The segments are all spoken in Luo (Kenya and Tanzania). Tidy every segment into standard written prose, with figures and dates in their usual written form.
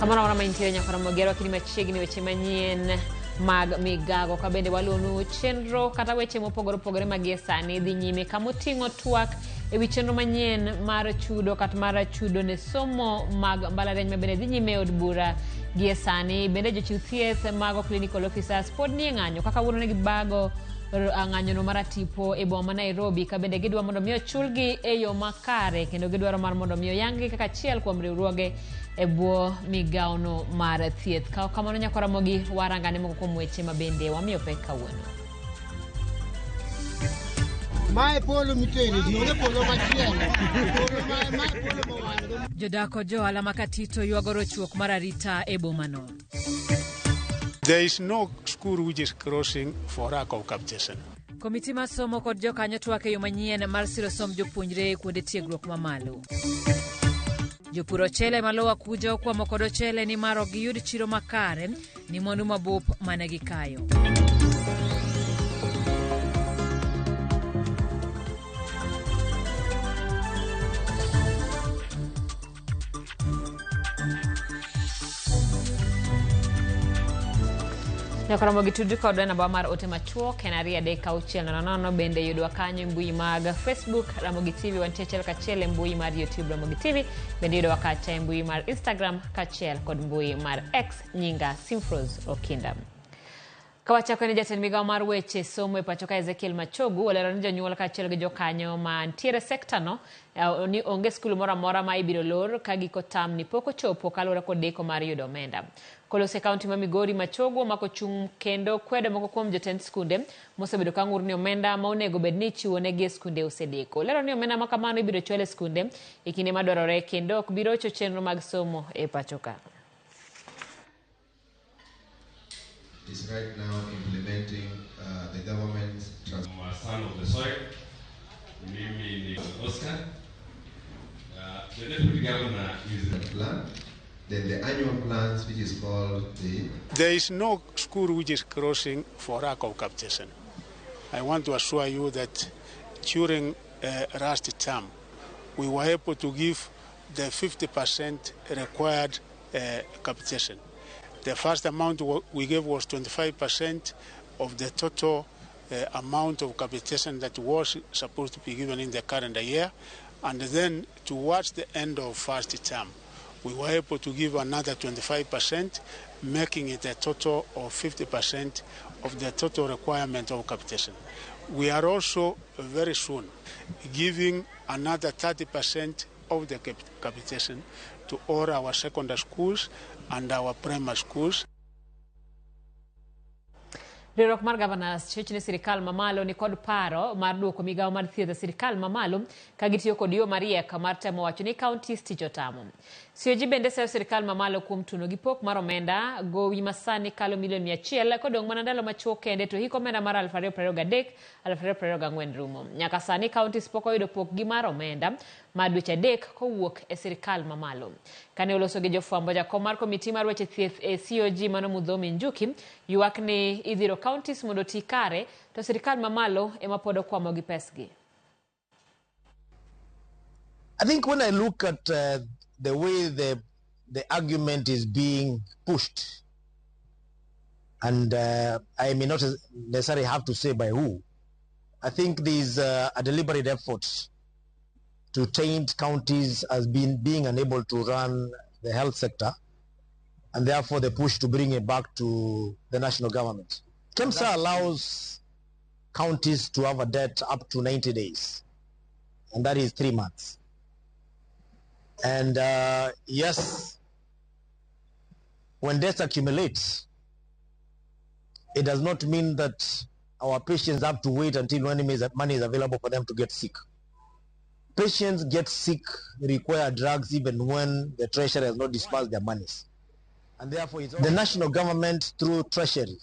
Kamoro amora ma intiere nyaka Ramogi arwakini machiegni weche manyien mag migago ka bende waluonu chenro kata weche mopogore opogore ma gie sani dhi nyime kama oting'o twak e wi chenro manyien mar chudo kata mar chudo ne somo mag mbalariany ma bende dhi nyime e od bura gie sani. Bende jochiw thieth mago clinical officers pod nie ng'anyo kaka wuono ne gibago ng'anyono mar atipo e boma ma Nairobi ka bende gidwa mondo mi ochulgi e yo makare kendo gidwaro mar mondo mi oyang-gi kaka achiel kuom riwruoge e bwo migawono mar thieth. Ka ok kamano nyakwa Ramogi warangane moko kuom weche ma bende wamiyo pek kawuono. Mae polo mitene ji, onge polo machielo. Polo mae polo ma wan go. Jodak kod johala ma Katito ywago rochruok mar arita e bomano. There is no school which is crossing for lack of capitation. Komiti mar somo kod jokanyo twak e yo manyien mar siro somb jopuonjre e kuonde tiegruok mamalo. Jopur ochele ma Lower Kuja okwamo kod ochele ni mar ok giyud chiro makare ni mwandu mabup mane gikayo. Nyaka Ramogi tudri kodwa e namba mar ote machuok en 23600. Bende yudwa kanyo e mbui mag Facebook Ramogi TV, wantie achiel kachiel e mbui mar YouTube Ramogi TV, bende yudowa kacha e mbui mar Instagram kaachiel kod mbui mar X nyinga Simfros Okinda. Kawachako ni jatend migawo mar weche somo e pacho ka Ezekiel Machogu olero ni jonyuol kaachiel gi jokanyo mantiere e sekta no ni onge skul moro amora ma ibiro lor ka giko term ni pok ochopo kaluwore kod deko mar yudo omenda. Koloso e kaunti ma Migori, Machogu omako chung' kendo kwedo moko kuom jotend skunde mosebedo ka ng'ur ni omenda ma onego bed ni ichiwo negi e skunde osedeko. Olero ni omenda ma kamano ibiro chwal e skunde e kinde madwarore kendo ok bi rocho chenro mag somo e pacho ka. Is right now implementing the government's I'm a son of the soil. Mimi ni Oscar. The deputy governor is the plan. Then the annual plans, which is called the... There is no school which is crossing for lack of capitation. I want to assure you that during last term, we were able to give the 50% required capitation. The first amount we gave was 25% of the total amount of capitation that was supposed to be given in the calendar year. And then towards the end of first term, we were able to give another 25%, making it a total of 50% of the total requirement of capitation. We are also very soon giving another 30% of the capitation to all our secondary schools and our primary schools. Riwruok mar Governors chich ni sirikal mamalo ni kod paro mar duoko migawo mar thieth e sirikal mamalo ka gitiyo kod yo mariek mar temo wacho ni counties tich otamo. COG bende seyo sirikal mamalo kuom tuno gi pok mar omenda gowi masani kalo milion 100 kodong' mana ndalo machuok kende to hik omenda mar 2023 2024 rumo. Nyaka sani counties pok oyudo pokgi mar omenda mar dweche 3 kowuok e sirikal mamalo. Kane oloso gi jofwambo, jakom mar komiti mar weche thieth e COG mano Muthomi Njuki ywak ni idhiro counties mondo oti kare to sirikal mamalo ema pod okwamo gi pesgi. I think when I look at the way the argument is being pushed, and I may not necessarily have to say by who, I think there's a deliberate effort to taint counties as being unable to run the health sector, and therefore the push to bring it back to the national government. KEMSA allows counties to have a debt up to 90 days, and that is 3 months. And yes, when debts accumulate, it does not mean that our patients have to wait until money is available for them to get sick. Patients get sick, require drugs even when the Treasury has not disbursed their monies. And therefore, it's the national government through Treasury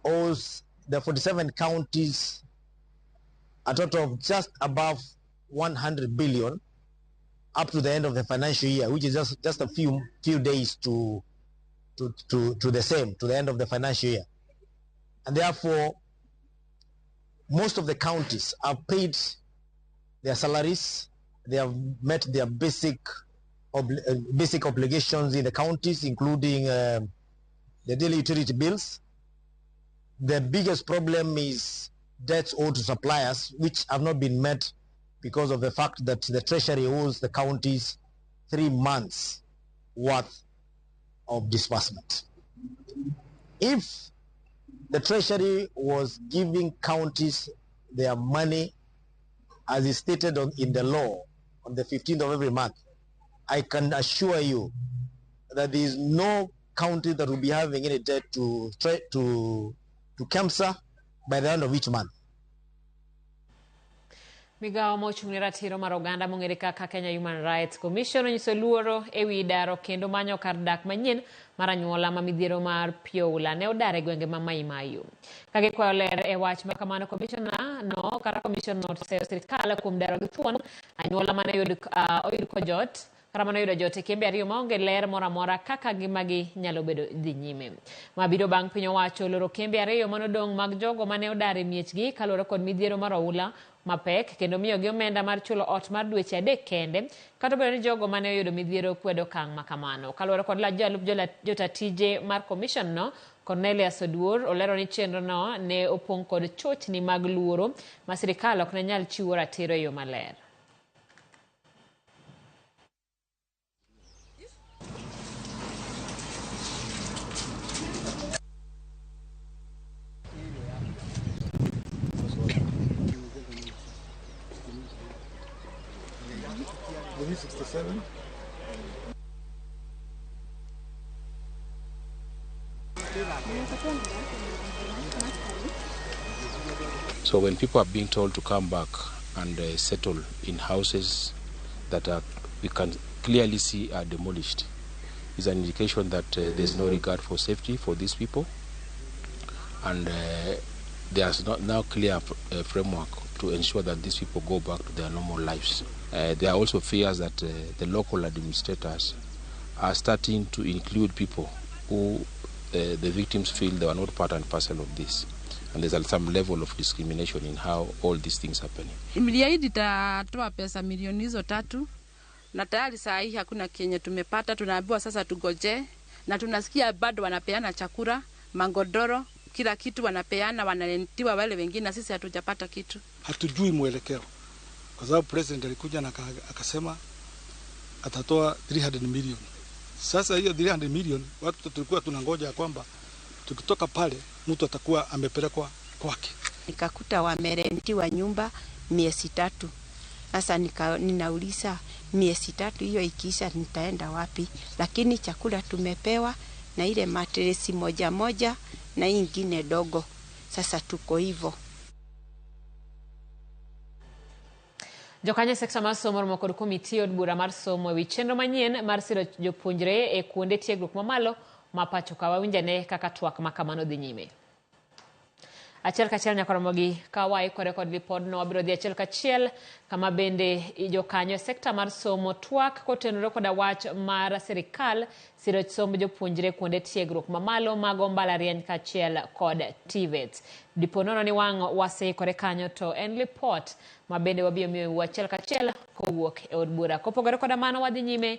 owes the 47 counties a total of just above 100 billion up to the end of the financial year, which is just a few days to the end of the financial year. And therefore, most of the counties have paid their salaries, they have met their basic basic obligations in the counties, including the daily utility bills. The biggest problem is debts owed to suppliers, which have not been met because of the fact that the Treasury owes the counties 3 months worth of disbursement. If the Treasury was giving counties their money as is stated in the law on the 15th of every month, I can assure you that there is no county that will be having any debt to KEMSA by the end of each month. Migawo mochung' ne ratiro mar oganda mong'ere kaka Kenya Human Rights Commission onyiso luoro ewi daro kendo manyo kar dak manyien mar anyuola ma midhiero mar pi oula ne odar e gwenge ma Mai Mahiu. Ka gikwayo ler e wach ma kamano, commission no oseyo sirikal kuom daro gi thuon anyuola mane oyud kojot kata mane oyudo jot e kembe ariyo maonge ler moro amora kaka ngimagi nyalo bedo dhi nyime. Ma biro bang' piny owacho loro kembe ariyo manodong' mag jogo mane odar e miechgi kaluwore kod midhiero mar oula mapek kendo miyogi omenda mar chulo ot mar dweche 3 kende, kata obedo ni jogo mane oyudo midhiero kwedo okang' ma kamano. Kaluwore kod jalup jota tije mar commission no, Cornelius Oduor, olero ni chenro no ne opong' kod chochni mag luoro ma sirikal ok ne nyal chiwo ratiro e yo maler. So when people are being told to come back and settle in houses that are, we can clearly see are demolished, is an indication that there's no regard for safety for these people, and there's not now clear framework to ensure that these people go back to their normal lives. There are also fears that the local administrators are starting to include people who the victims feel they are not part and parcel of this. And there's some level of discrimination in how all these things happening. Mliahidi tatoa pesa milioni hizo 3 na tayari saa hii hakuna kenye tumepata. Tunaambiwa sasa tugoje, na tunasikia bado wanapeana chakula, mangodoro, kila kitu wanapeana, wanalentiwa wale wengine, na sisi hatujapata kitu. Hatujui mwelekeo kwa sababu president alikuja na akasema atatoa 300 million. Sasa hiyo 300 million watu tulikuwa tunangoja kwamba tukitoka pale mtu atakuwa amepelekwa kwake. Nikakuta wamerentiwa nyumba miezi 3. Sasa ninauliza miezi 3 hiyo ikiisha nitaenda wapi? Lakini chakula tumepewa na ile matresi moja moja na ingine dogo. Sasa tuko hivyo. Jokanyo sekta mar somo romo kod komiti od bura mar somo ewi chenro manyien mar siro jopuonjre e kuonde tiegruok mamalo ma pacho ka. Wawinjane kaka twak ma kamano dhi nyime. Achiel kachiel nyaka romogi ka waikore kod lipodno, wabiro dhi achiel kachiel kama bende jokanyo e sekta mar somo twak kotenore koda wach mar sirikal siro somb jopuonjre kuonde tiegruok mamalo mago mbalariany kaachiel kod TVET. Dipo nono ni wang' waseikore kanyo, to en lipot ma bende wabiro miyou achiel kachiel kowuok e od bura. Kopogore koda mano, wadhi nyime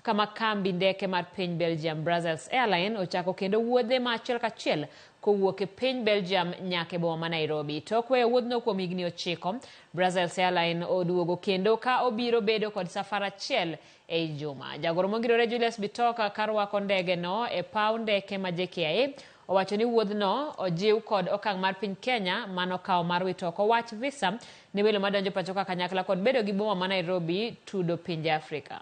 kama kambi ndeke mar piny Belgium Brussels Airline ochako kendo wuodhe ma achiel kachiel kowuok e piny Belgium nyaka e boma ma Nairobi. Tok weyo wuodhno kuom higni 9, Brussels Airline oduogo kendo ka obiro bedo kod safar achiel ei juma. Jagoro mongirore Julius Bitoka karwako ndege no e paw ndeke ma JKIA owacho ni wuodhno ojiw kod okang' mar piny Kenya manokawo mar wito oko wach visa ne welo madonjo pacho ka kanyakla kod bedo gi boma ma Nairobi tudo pinje Afrika.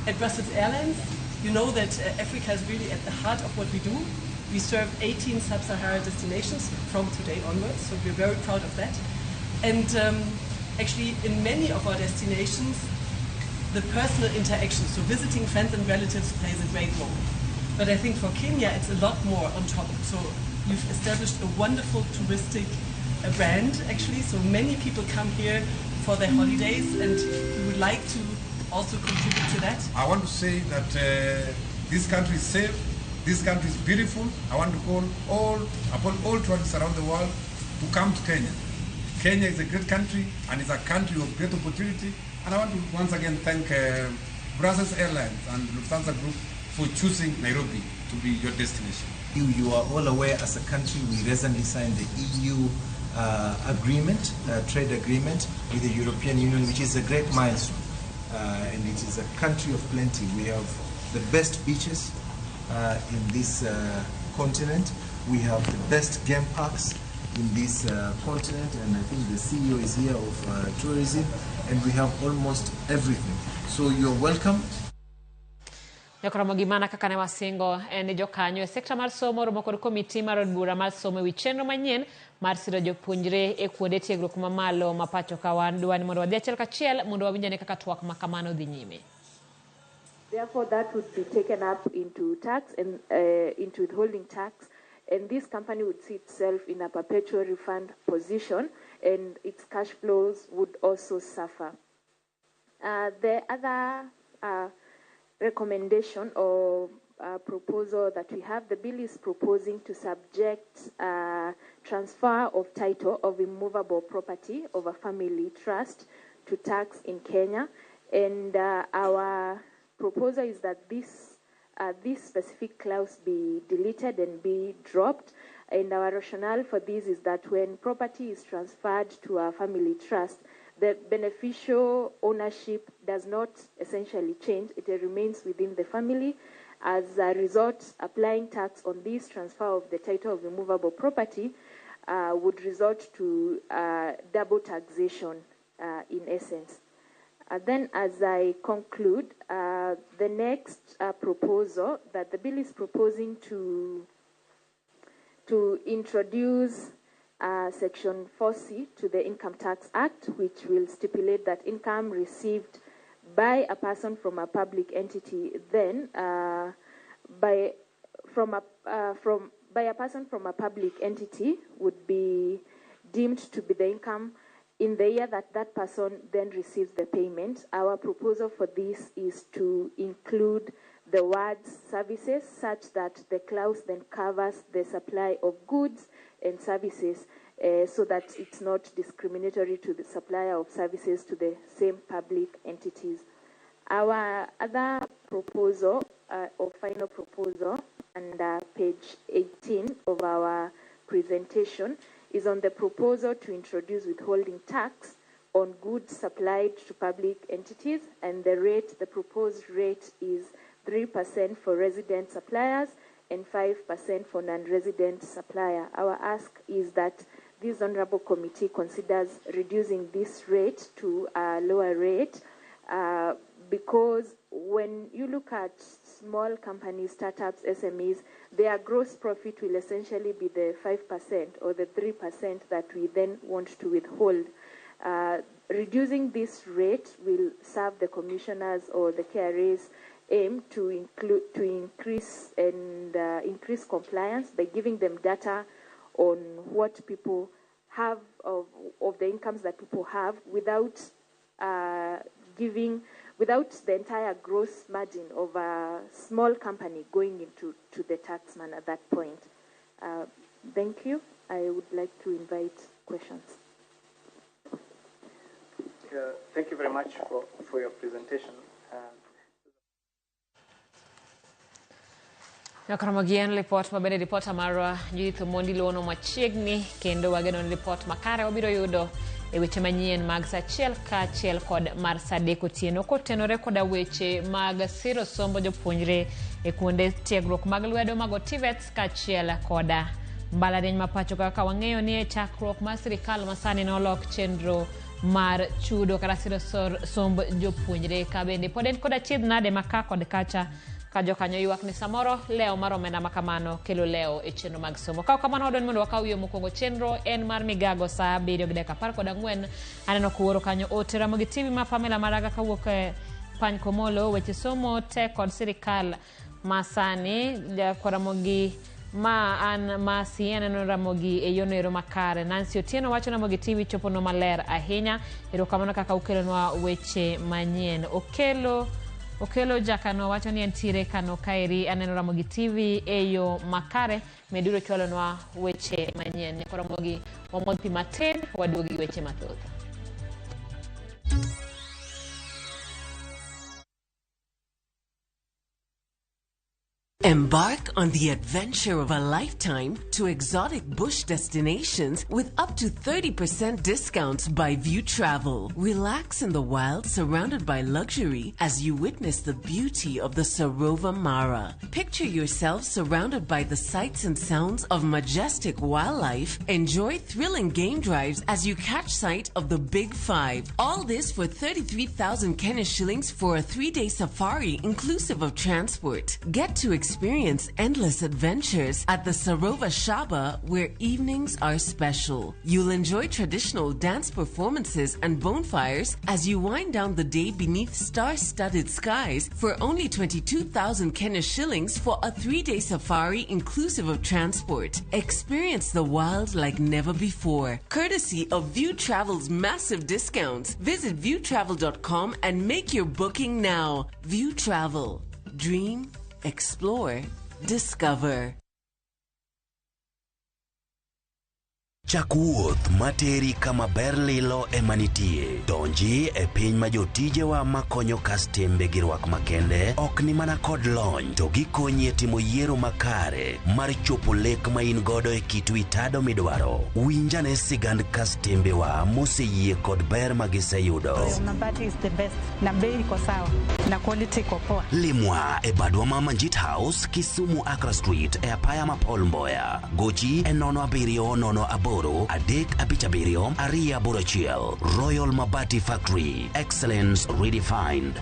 At Brussels Airlines, you know that Africa is really at the heart of what we do. We serve 18 sub-Saharan destinations from today onwards, so we're very proud of that. And actually, in many of our destinations, the personal interaction, so visiting friends and relatives, plays a great role. But I think for Kenya, it's a lot more on top. So you've established a wonderful touristic brand, actually. So many people come here for their holidays, and we would like to also contribute to that. I want to say that this country is safe, this country is beautiful. I want to call upon all tourists around the world to come to Kenya. Kenya is a great country and it's a country of great opportunity. And I want to once again thank Brussels Airlines and Lufthansa Group for choosing Nairobi to be your destination. You are all aware, as a country, we recently signed the EU agreement, trade agreement with the European Union, which is a great milestone. And it is a country of plenty. We have the best beaches in this continent. We have the best game parks in this continent, and I think the CEO is here of tourism, and we have almost everything. So you're welcome. Jokoromogi mana kaka ne wasingo en ni jokanyo e sekta mar somo romo kod komiti mar od bura mar somo ewi chenro manyien mar siro jopuonjre e kuonde tiegruok mamalo ma pacho ka wan dwani mondo wadhi achiel kachiel mondo wawinj ane kaka twak ma kamano dhi nyime. Therefore, that would be taken up into tax and into withholding tax, and this company would see itself in a perpetual refund position, and its cash flows would also suffer. The other recommendation or proposal that we have, the bill is proposing to subject transfer of title of immovable property of a family trust to tax in Kenya, and our proposal is that this specific clause be deleted and be dropped. And our rationale for this is that when property is transferred to a family trust, the beneficial ownership does not essentially change. It remains within the family. As a result, applying tax on this transfer of the title of immovable property would result to double taxation in essence. Then, as I conclude, the next proposal that the bill is proposing to introduce Section 4C to the Income Tax Act, which will stipulate that income received by a person from a public entity then by a person from a public entity would be deemed to be the income in the year that that person then receives the payment. Our proposal for this is to include the words services such that the clause then covers the supply of goods and services so that it's not discriminatory to the supplier of services to the same public entities. Our other proposal, or final proposal, under page 18 of our presentation, is on the proposal to introduce withholding tax on goods supplied to public entities, and the rate, the proposed rate is 3% for resident suppliers and 5% for non-resident supplier. Our ask is that this honorable committee considers reducing this rate to a lower rate because when you look at small companies, startups, SMEs, their gross profit will essentially be the 5% or the 3% that we then want to withhold. Reducing this rate will serve the commissioners or the KRA's aim to increase and increase compliance by giving them data on what people have of the incomes that people have without without the entire gross margin of a small company going into to the taxman at that point. Thank you. I would like to invite questions. Thank you very much for your presentation. Nyakaramogi en lipot mabende ripota marwa Judith Omondi luwono machiegni kendo wageno ni lipot makare wabiro yudo e weche manyien mag saa achiel kaachiel kod mar saa adek otieno kotenore koda weche mag siro sombo jopuonjre e kuonde tiegruok mag lwedo mago TVETs kaachiel koda mbalariany ma pacho kaka wang'eyo ni e chakruok mar sirikal masani nolok chenro mar chudo kata siro somb jopuonjre ka bende pod en koda chiedh nade ma ka kod kacha ka jokanyo ywak ni samoro lewo mar omenda ma kamano kelo lewo e chenro mag somo. Kaw kamano wadwani mondo wakaw yo mokwongo chenro en mar migago saa 7:14. Aneno kuoro kanyo ote Ramogi TV ma Pamela Maraga kawuok e Pany Komolo weche somo tek kod sirikal masani Ramogi Ma an Masi aneno Ramogi e yono ero makare. Nancy Otieno wacho Ramogi TV choponwa maler ahinya. Erokamano kaka ukelonwa weche manyien. Okelo Okelo Jakano wacho ni entiere Kano kaeri aneno Ramogi TV e yo makare. Meduru chwalonwa weche manyien. Nyako Ramogi wamodh pi matin waduogi gi weche mathoth. Embark on the adventure of a lifetime to exotic bush destinations with up to 30% discounts by View Travel. Relax in the wild surrounded by luxury as you witness the beauty of the Sarova Mara. Picture yourself surrounded by the sights and sounds of majestic wildlife. Enjoy thrilling game drives as you catch sight of the Big Five. All this for 33,000 Kenya shillings for a 3-day safari inclusive of transport. Get to experience endless adventures at the Sarova Shaba, where evenings are special. You'll enjoy traditional dance performances and bonfires as you wind down the day beneath star-studded skies for only 22,000 Kenya shillings for a 3-day safari inclusive of transport. Experience the wild like never before, courtesy of View Travel's massive discounts. Visit viewtravel.com and make your booking now. View Travel. Dream, explore, discover. Chak wuoth materi kama ber lilo ema nitie. Donji e piny ma jotijewa makonyo kastembe gi rwak makende ok ni mana kod lony to gikonyi e timo yiero makare mar chopo lek ma in godo e kit wi tado midwaro. Winjane sigand kastembewa moseyie kod ber ma giseyudo. Mabati is the best na bei iko sawa na quality iko poa. Limwa e badwa ma Manjit House, Kisumu Accra Street e apaya ma Paul Mboya. Gochi e 07 08 357 281. Royal Mabati Factory. Excellence redefined.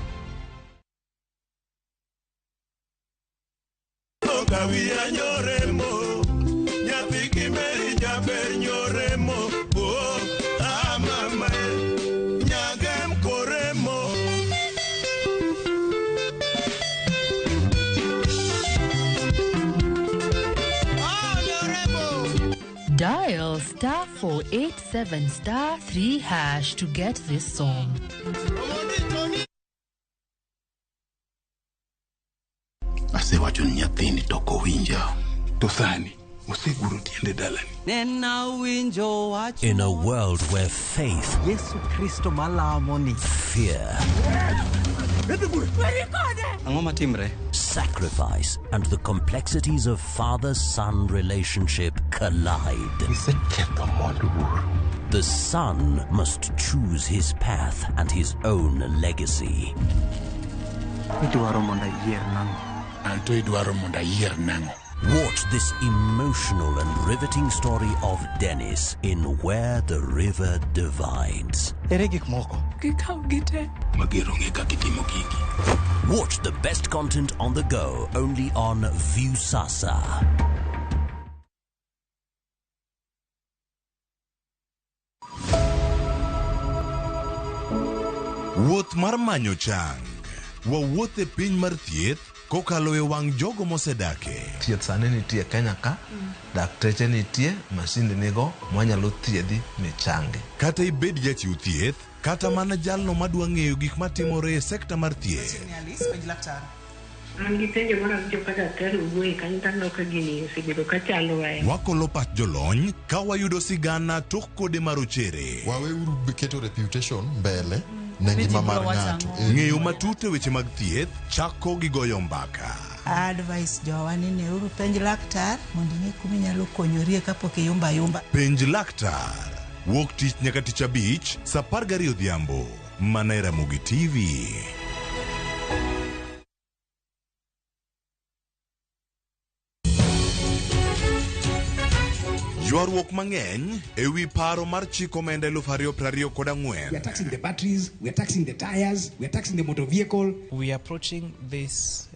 Dial star 487 star 3 hash to get this song. Asewacho ni nyathini to ok owinja. To sani oseguro tiende dalani. In a world where faith, Yesu Kristo malamo ni fear, Ang'o matimre? sacrifice, and the complexities of father-son relationship collide. The son must choose his path and his own legacy. Idwaro mondo ayier nang'o? Anto idwaro mondo ayier nang'o? Watch this emotional and riveting story of Dennis in Where the River Divides. Ere gik moko? Gikaw gite. Mager onge kaka itimo gigi. Watch the best content on the go only on Viusasa. Wuoth mar manyo chang. Wawuoth e piny mar thieth kokalo e wang' jogo mosedake. Thieth sani nitie Kenya ka, dakteche nitie, masinde nigo mwanyalo thiedhi michangi. Kata ibed jachiw thieth, kata mana jalno madwa ng'eyo gik matimore e sekta mar thieth. An gi penjo moro awinjo ka daktari owuoye kanyo to aneno ka gini osebedo ka chando wa. Wakolo pach jolony ka wayudo sigana tok kode marochere. Waweuru keto reputation mbele ne ngima mar ng'ato. Ng'eyo matut e weche mag thieth chako gi goyo mbaka. Advice jowa ni neuru penj laktar mondo ing'e kuma inyalo konyorie kapok iyumba ayumba. Penj laktar. Wuok tich nyaka tich abich saa 12 odhiambo. Mana e Ramogi TV. Ywaruok mang'eny ewi paro mar chik omenda 2024. We are taxing the batteries, we are taxing the tires, we are taxing the motor vehicle. We are approaching this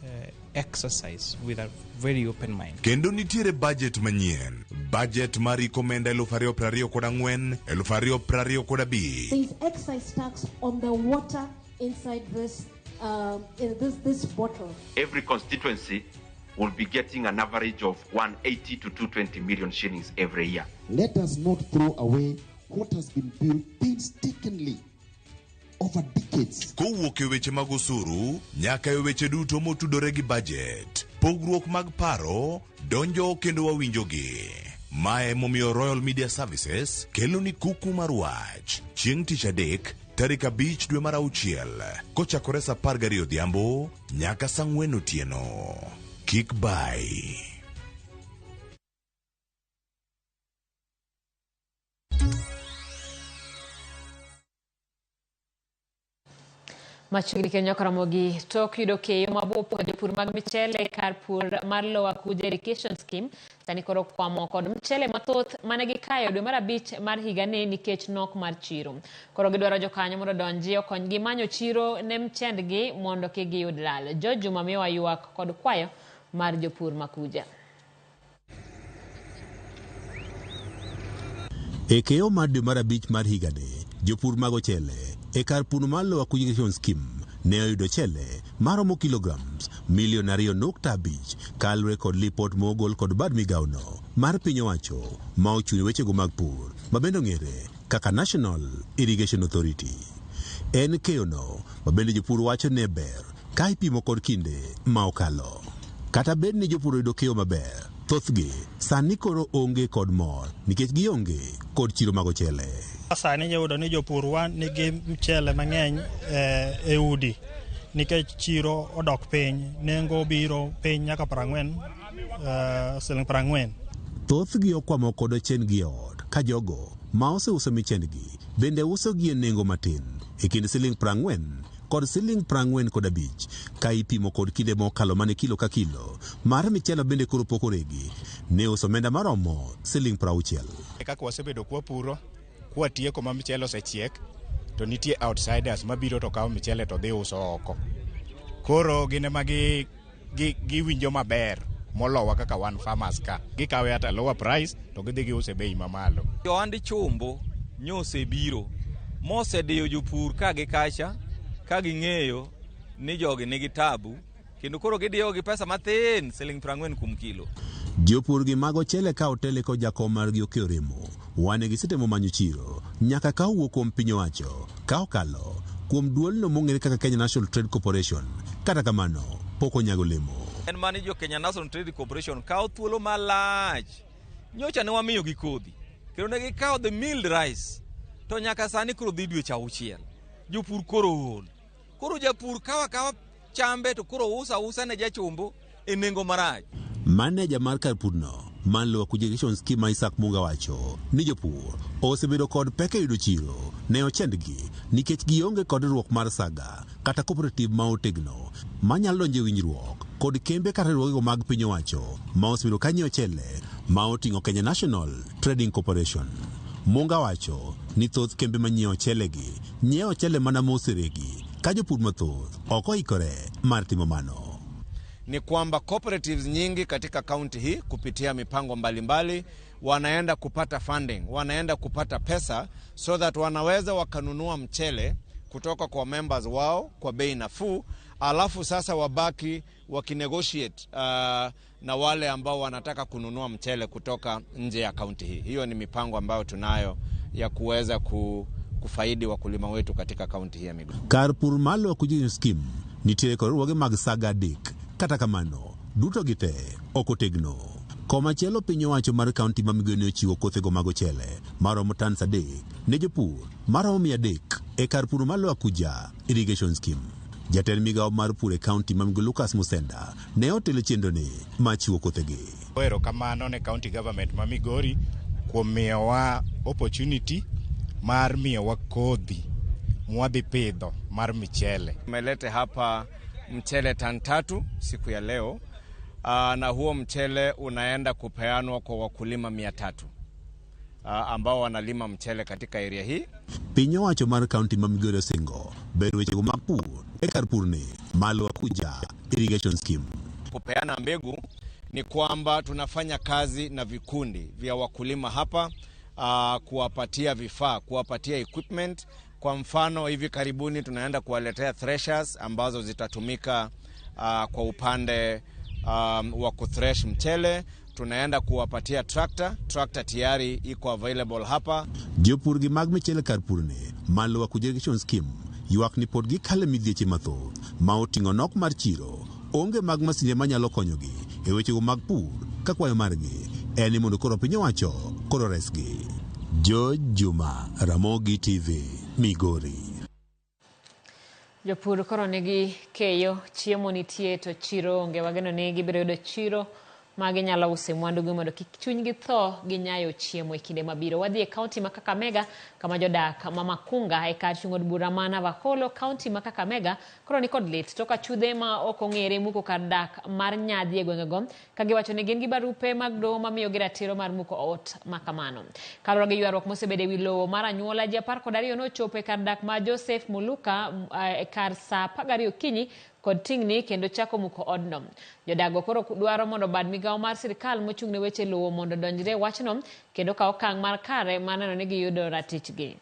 exercise with a very open mind. Kendo nitiere budget manyien. Budget mar iko omenda 2024 2025. There is excise tax on the water inside this, in this bottle. Every constituency will be getting an average of 180 to 220 million shillings every year. Let us not throw away what has been built painstakingly over decades. Kowuok e weche mag osuru nyaka e weche duto motudore gi budget, pogruok mag paro donjo kendo wawinjogi. Mae momiyo Royal Media Services kelo ni kuku mar wach chieng' tich adek tarik 5 dwe mar 6 kochakore saa 12 odhiambo nyaka saa 4 otieno. Kik bai. Machiegni kendo nyaka Ramogi tok yudo keyo mabup jopur mag michele kar pur mar Lower Kuja Irrigation Scheme sani koro kwamo kod mchele mathoth mane gikayo dwe mar 5 mar higani nikech nok mar chiro. Koro gidwaro jokanyo mondo odonji okonygi manyo chiro ne mchendgi mondo kik giyud lal. George Juma miyowa ywak kod kwayo mar jopur ma Kuja. E keyo mar dwe mar 5 mar higani, jopur mag ochele e kar pur mar Lower Kuja Irrigation Scheme ne oyudo chele maromo kilograms milion 2.5 kaluwore kod lipot mogol kod bad migawono mar piny owacho ma ochung' wechego mag pur ma bende ong'ere kaka National Irrigation Authority. En keyono ma bende jopur wacho ne ber ka ipimo kod kinde ma okalo. Kata bed ni jopur oyudo keyo maber, thothgi sani koro onge kod mor nikech gionge kod chiro mag ochele. Sani iyudo ni jopur wa nigi mchele mang'eny e udi nikech chiro odok piny, nengo biro piny nyaka 40, siling 40. Thothgi okwamo kod ochendgi e ot ka jogo ma oseuso michendgi bende uso gi e nengo matin e kind siling 40 kod siling 45 ka ipimo kod kinde mokalo mane kilo ka kilo mar michele bende koro pok oregi ne uso omenda maromo siling 60. Kaka wasebedo kwapuro kwatieko ma michele osechiek to nitie outsiders mabiro to kawo michele to dhi uso oko. Koro gin ema giwinjo maber molowa kaka wan farmers ka. Gikawe at a lower price to gidhi giuse bei mamalo. Johand chumbo nyosebiro mosediyo jopur ka gikacha ka ging'eyo ni jogi nigi tabu kendo koro gidiyo gi pesa mathin siling 40 kuom kilo. Jopur gi mag ochele ka otele kod jakom margi Okeyo Remo wane gisetemo manyo chiro nyaka ka owuok kuom piny owacho ka okalo kuom duolno mong'ere kaka Kenya National Trade Corporation. Kata kamano pok onyago lemo. En mani jo Kenya National Trade Corporation kawo thuolo malach. Nyocha ne wamiyo gi kodhi kendo ne gikawo the milled rice to nyaka sani koro dhi dweche 6. Jopur koro ool. Koro japur kawa kawa chambe to koro usa usa ne jachumbo e nengo marach. Maneja mar kar purno mar Lower Kuja Irrigation Scheme Isaac Munga wacho ni jopur osebedo kod pek e yudo chiro ne ochendgi nikech gionge kod riwruok mar saga kata cooperative ma otegno manyalo donjo e winjruok kod kembe kata riwruogego mag piny owacho ma osebedo ka nyiewo ochele ma oting'o Kenya National Trading Corporation. Munga wacho ni thoth kembe manyiewo ochelegi nyiewo ochele mana moseregi ka jopur mathoth ok oikore mar timo mano. Ni kwamba cooperatives nyingi katika kaunti hii kupitia mipango mbalimbali mbali, wanaenda kupata funding, wanaenda kupata pesa so that wanaweza wakanunua mchele kutoka kwa members wao kwa bei nafuu, alafu sasa wabaki wakinegotiate na wale ambao wanataka kununua mchele kutoka nje ya kaunti hii. Hiyo ni mipango ambayo tunayo ya kuweza kufaidi wakulima wetu katika kaunti hii ya Migori. Kar pur mar Lower Kuja Irrigation Scheme nitiere kod riwruoge mag saga 3 kata kamano duto gite ok otegno. Komachielo piny owacho mar kaunti ma Migori ne ochiwo kothego mag ochele maromo tons 3 ne jopur maromo 300 e kar pur mar Lower Kuja Irrigation Scheme. Jatend migawo mar pur e kaunti ma Migori Lucas Musenda ne otelo chenroni mar chiwo kothegi. Erokamano ne county government ma Migori kuom miyowa opportunity mar miyowa kodhi mwadhi pidho mar michele. Tumelete hapa mchele tani 3 siku ya leo, na huo mchele unaenda kupeanwa kwa wakulima 300 ambao wanalima mchele katika area hii. Piny owacho mar kaunti ma Migori osingo ber wechego mag pur e kar purni mar Lower Kuja Irrigation Scheme. Kupeana mbegu ni kwamba tunafanya kazi na vikundi vya wakulima hapa, kuwapatia vifaa, kuwapatia equipment. Kwa mfano hivi karibuni tunaenda kuwaletea threshers ambazo zitatumika kwa upande wa kuthresh mchele. Tunaenda kuwapatia tractor. Tractor tayari iko available hapa. Jopur gi mag michele kar purni mar Lower Kuja Irrigation Scheme ywak ni pod gikale midhieche mathoth ma oting'o nok mar chiro, onge mag masinde manyalo konyogi e wechego mag pur ka kwayo margi en ni mondo koro piny owacho koro resgi. George Juma, Ramogi TV, Migori. Jopur koro nigi keyo, chiemo nitie to chiro onge. Wageno ni gibiro yudo chiro ma ginyalo use mwandugi mondo kik chunygi tho gi nyayo chiemo e kinde mabiro. Wadhi e kaunti ma Kakamega kama jodak ma Makunga e kar chung' od bura ma Navakholo, kaunti ma Kakamega koro nikod lit tok achudhe ma ok ong'ere muko kar dak mar nyadhi e gwengego ka giwacho ni gin gi barupe mag doho mamiyogi ratiro mar muko ot ma kamano. Kaluwore gi ywaruok mosebedo e wi lowo mar anyuola, ji 12 nochopo e kar dak ma Joseph Muluka e kar saa 12 okinyi kod tingni kendo chako muko odno. Jodago koro dwaro mondo bad migawo mar sirikal mochung' ne weche lowo mondo odonjre e wachno kendo kaw okang' mar kare mar neno ni giyudo ratichgi.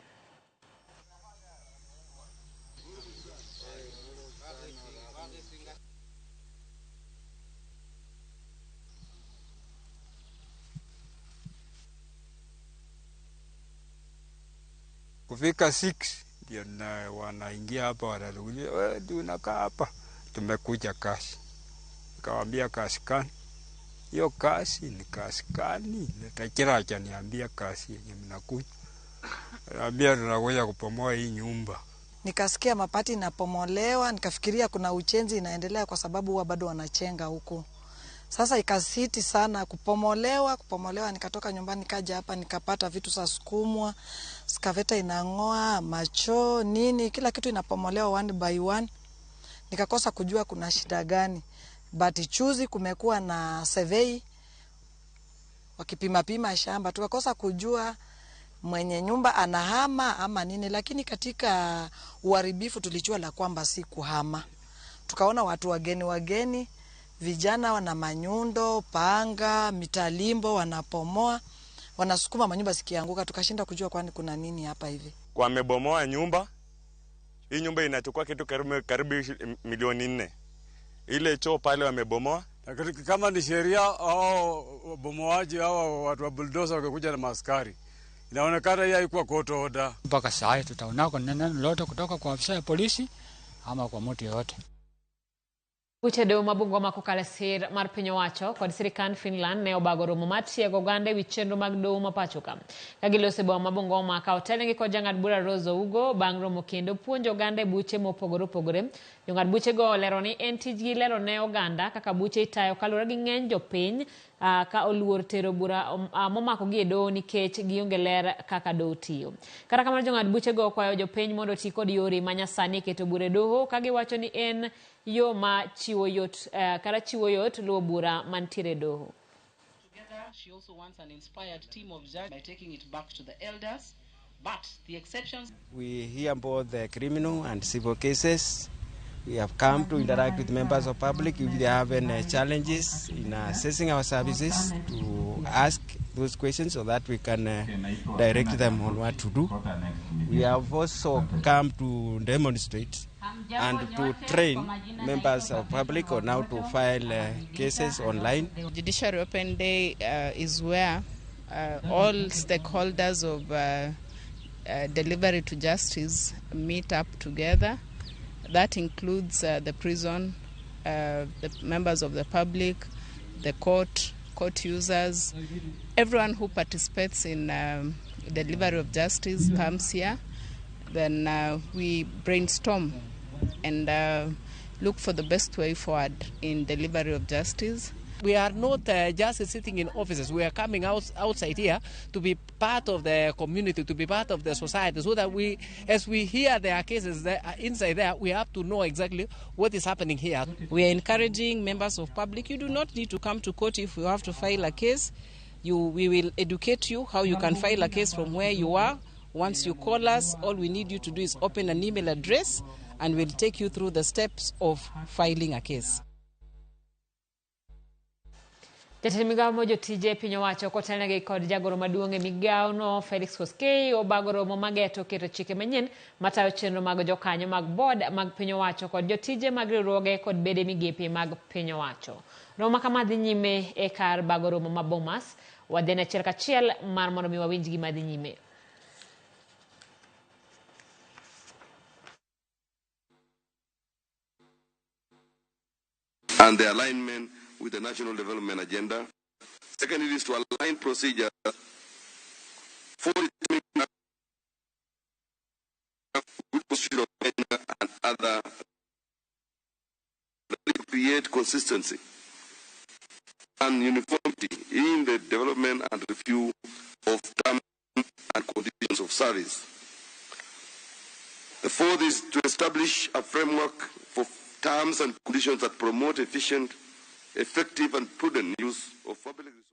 Kufika 6 ndio wanaingia hapa, wanauliza wewe ndio unakaa hapa, tumekuja kazi. Nikamwambia kazi gani? Hiyo kazi ni kazi gani? Tajiri hajaniambia kazi yenye mnakuja. Ananiambia tunakuja kubomoa hii nyumba. Nikasikia mapati inapomolewa, nikafikiria kuna ujenzi inaendelea kwa sababu huwa bado wanachenga huku. Sasa ikasiti sana kupomolewa, nikatoka nyumbani nikaja hapa nikapata vitu za sukumwa, skaveta inang'oa, macho, nini, kila kitu inapomolewa one by one. Nikakosa kujua kuna shida gani. But chuzi kumekuwa na survey wakipima pima shamba, tukakosa kujua mwenye nyumba anahama ama nini, lakini katika uharibifu tulijua la kwamba si kuhama. Tukaona watu wageni, vijana wana manyundo, panga, mitalimbo, wanapomoa, wanasukuma manyumba zikianguka, tukashinda kujua kwani kuna nini hapa hivi. Wamebomoa nyumba. Hii nyumba inachukua kitu karibu milioni 4. Ile choo pale wamebomoa. Kama ni sheria au bomoaji au watu wa bulldozer wakikuja na maskari, inaonekana hii haikuwa court order. Mpaka saa tutaona kwa neno lolote kutoka kwa afisa ya polisi ama kwa mtu yeyote. Buche doho ma Bungoma kokalo e sir mar piny owacho kod sirikand Finland ne obago romo mar tiego oganda ewi chenro mag doho ma pacho ka. Ka giloso e boma ma Bungoma ka otelnegi kod jang'ad bura Rose Ougo bang' romo kendo puonjo oganda e buche mopogore opogore. Jong'ad buchego olero ni en tijgi lero ne oganda kaka buche itayo kaluwore gi ng'eny jopiny ka oluor tero bura momakogi e doho nikech gionge ler kaka doho tiyo. Kata kamano jong'ad buchego okwayo jopiny mondo oti kod yore manyasani e keto bura e doho ka giwacho ni en yo ma chiwo yot kata chiwo yot luwo bura mantiere e doho. She also wants an inspired team of judges by taking it back to the elders, but the exceptions. We hear both the criminal and civil cases. We have come to interact with members of public if they have any challenges in assessing our services, to ask those questions so that we can direct them on what to do. We have also come to demonstrate and to train members of public on how to file cases online. Judiciary Open Day is where all stakeholders of delivery to justice meet up together. That includes the prison, the members of the public, the court users, everyone who participates in delivery of justice comes here. Then we brainstorm and look for the best way forward in delivery of justice. We are not just sitting in offices. We are coming outside here to be part of the community, to be part of the society, so that we, as we hear their cases there, inside there, we have to know exactly what is happening here. We are encouraging members of public. You do not need to come to court if you have to file a case. We will educate you how you can file a case from where you are. Once you call us, all we need you to do is open an email address and we'll take you through the steps of filing a case. Jatend migawo ma jotije piny owacho kotelnegi kod jagoro maduong' e migawo no Felix Koskei obago romo mageto keto chike manyien matayo chenro mag jokanyo mag board mag piny owacho kod jotije mag riwruoge kod bede migepe mag piny owacho. Romo ma kama dhi nyime e kar bago romo ma Bomas. Wadhi achiel kachiel mar mondo mi wawinj gima dhi nyime. And the alignment with the National Development Agenda. Second, it is to align procedures for determining good constitution of Kenya and other to create consistency and uniformity in the development and review of terms and conditions of service. The fourth is to establish a framework for terms and conditions that promote efficient, effective and prudent use of public resources.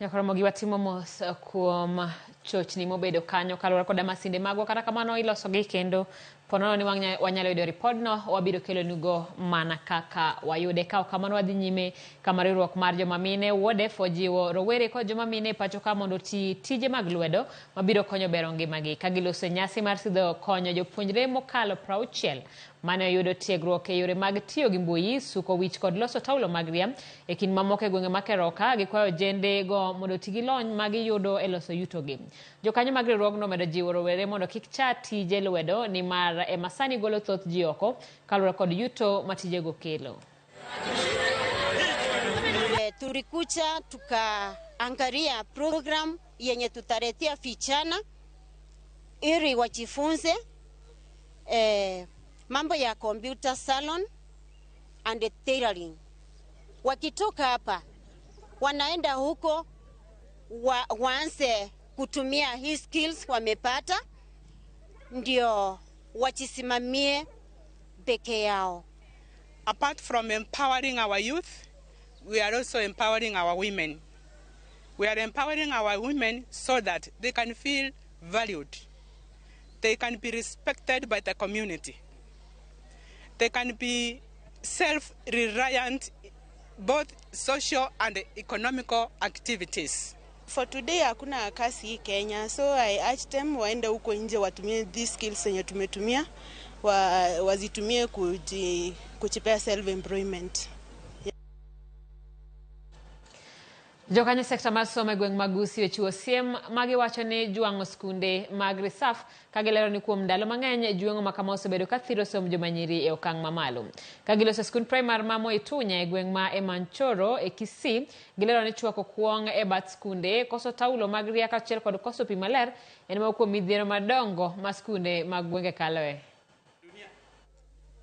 Nyakoromogi watimo mos kuom chochni mobedo kanyo kaluwore koda masinde magwa. Kata kamano ilosogi kendo ponono ni wanyalo yudo ripodno wabiro kelonugo mana kaka wayude. Ka ok kamano wadhi nyime kama riwruok mar joma mine WODEF ojiwo rowere kod joma mine e pacho ka mondo oti tije mag lwedo mabiro konyo bero ngimagi. Ka giloso nyasi mar sidho konyo jopuonjre mokalo 60 mane oyudo tiegruok e yore mag tiyo gi mbui, suko wich kod loso taulo mag ria e kind mamoko e gwenge ma Keroka. Gikwayo ojende go mondo oti gi lony ma giyudo e loso yutogi. Jokanyo mag riwruogno omedo jiwo rowere mondo kik cha tije lwedo nimar ema sani golo thoth ji oko kaluwore kod yuto ma tijego kelo. Tulikuja tukaangalia program yenye tutaletea vijana ili wajifunze mambo ya computer salon and tailoring. Wakitoka hapa wanaenda huko waanze kutumia hii skills wamepata, ndio wajisimamie peke yao. Apart from empowering our youth, we are also empowering our women. We are empowering our women so that they can feel valued. They can be respected by the community. They can be self-reliant, both social and economical activities. For today hakuna kazi hii Kenya, so I urge them waende huko nje watumie these skills zenye tumetumia, wazitumie kujipea self-employment. Jokanyo sekta mar somo e gweng' mag Gusii ochiwo siem magiwacho ni jwang'o skunde mag risaf ka gilero ni kuom ndalo mang'eny jweng'o ma kama osebedo ka thiro somb joma nyiri e okang' mamalo. Ka giloso skund primar ma Moi Tunya e gweng' ma Emanchoro e Kisii, gilero ni chwako kuong' e bath skunde, koso taulo mag ria kaachiel kod koso pi maler en moko kuom midhiero madongo ma skunde mag gwenge kaloe.